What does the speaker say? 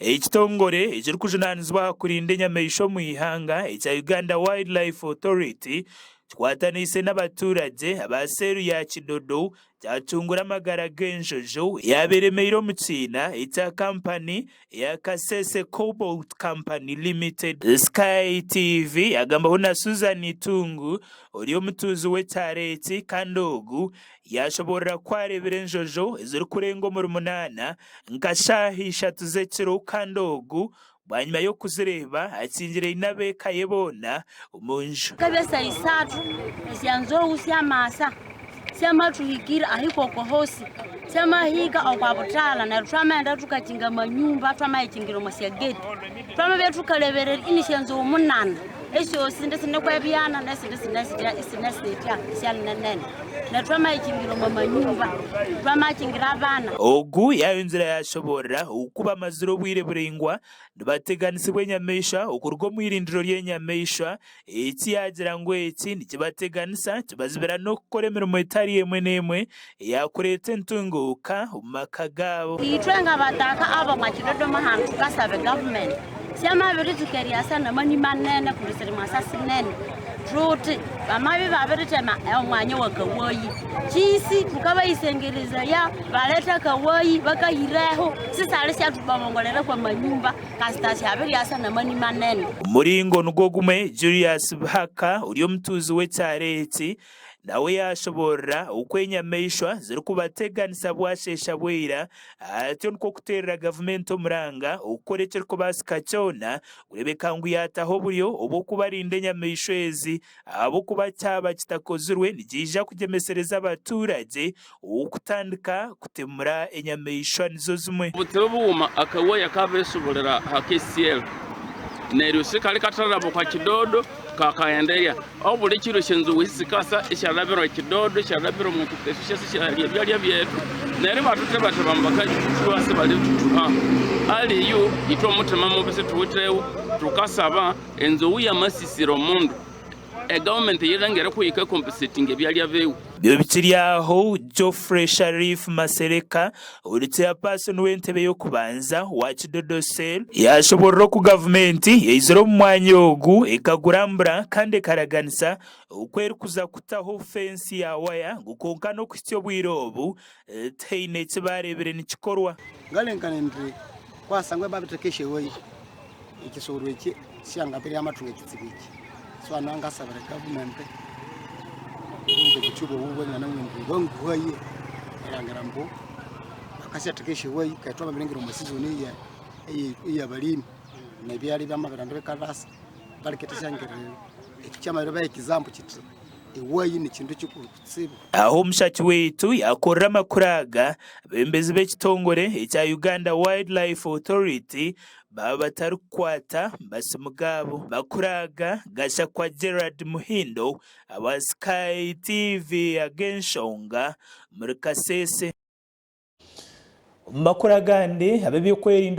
Ekitongore ekirikujunaanizibwa aha kurinda enyamaishwa omu ihanga ekya Uganda Wildlife Authority kikwataniise n'abaturagye aba seeru ya Kidodo kyatungura amagara g'enjojo eyaabaire emeire omu kiina ekya kampani eya Kasese Cobalt Company Limited. Sky TV yagambaho na Susan Itungu ori omutuuzi w'ekyaro eki kandi ogu yaashoboorora ku areebire enjojo ezirikurenga omuri munaana nka shaaha ishatu z'ekiro kandi ogu bwanyima y'okuzireeba akingire aine ab'eka ye boona omu nju. Nk'eby'eshaaha isaatu esyanzou syamaasa syamathuhikira ahika oko hosi syamahika okwa buthala neryo twamaghenda thukakinga amanyumba twamayakingira omwa syageti twamabya thukaleberera ini syanzou munana esyosi sindi sine kwebyana nesindi sine sitya isine sitya isyalinenene neryo twamayakingira omwa manyumba twamakingira abana. Ogu yaayongyera yaashoboorora oku bamazire obwire buraingwa nibateganisibwa enyamaishwa okuruga omu irindiro ry'enyamaishwa. Eki yaagira ngu eki nikibateganisa kibazibira n'okukora emirimo etari emwe n'emwe eyaakureeta entunguuka omu maka gaabo. Itwe ng'abataka ab'omwa Kidodoma hanu tukasaba egavumenti syamabirituka eryasa namani manene kundi siri mwasa sinene tuti bamabi babiritema omwanya wa kawayi kiisi tukabayisengerezaya balete kawayi bakahireho sisali syatubabongolereku amanyumba kasita syabiryasa namani manene. Omuringo nigwo gumwe, Julius Buhaka ori omutuuzi w'ekyaro eki Nawe yaashoboorora oku enyamaishwa zirikubateganisa bwasheesha bwaira, atyo nikwo kuteerera gavumenti omuranga okukora ekirikubaasika kyona kureebeka ngu yaataho oburyo obw'okubarinda enyamaishwa ezi ahabw'okuba kyaba kitakozirwe nikiija kugyemesereza abaturage okutandika kutemura enyamaishwa nizo zimwe. Obutsibu bughuma akawaya kabesobolera aha KCL neryo sikali katararaba okwa kidodo kakaendeya. Aho buli kiro esyanzowu esi sikasa esyalabira omu kidodo, esyalabira omu kiteso syasa esyalya ebyalya byethu, neryo ibatutebateba ambu bakathuha sibalitutuha. Aliyo ithwe omuthima mubi sithuwithewo, thukasaba enzowu yamasisira omundu, egavumenti eyilengere kuyika compensatinga ebyalya biwe. Byo bikiri aho, Geoffrey Sharif Masereka, ori Chairperson w'entebe y'okubanza owa Kidodo Cell, yaashoboorora oku gavumenti yaizire omu mwanya ogu ekagurambura kandi ekaraganisa oku erikuza kutaho fensi ya waya ngu kwonka n'okuhitsya obwire obu tihaine eki baareebire nikikorwa. Ngalenkane nti kwasangwa babitekesha ewayi ekisoro eki syangabire amathunga ekitsibu eki so nangasabira gavumenti kumbe buchuba obu bwengana ngu bwanguhaye erangira mbu bakasyathekesha ewayi keghe twamabiringira omu season eya eyabalimi nebyalya byamabiranda bikalasa baliketesyangira ekyo kyamabiribaha example kiti ewayi nikindu kikuru kutsibu. Aho omushaki waitu yaakorera amakuru aga, abeebembezi b'ekitongore ekya Uganda Wildlife Authority baaba batarikukwata masimu gaabo. Amakuru aga gashakwa Gerald Muhindo aba Sky TV ag'enshonga omuri Kasese. Omu makuru agandi, ab'ebyokwerinda.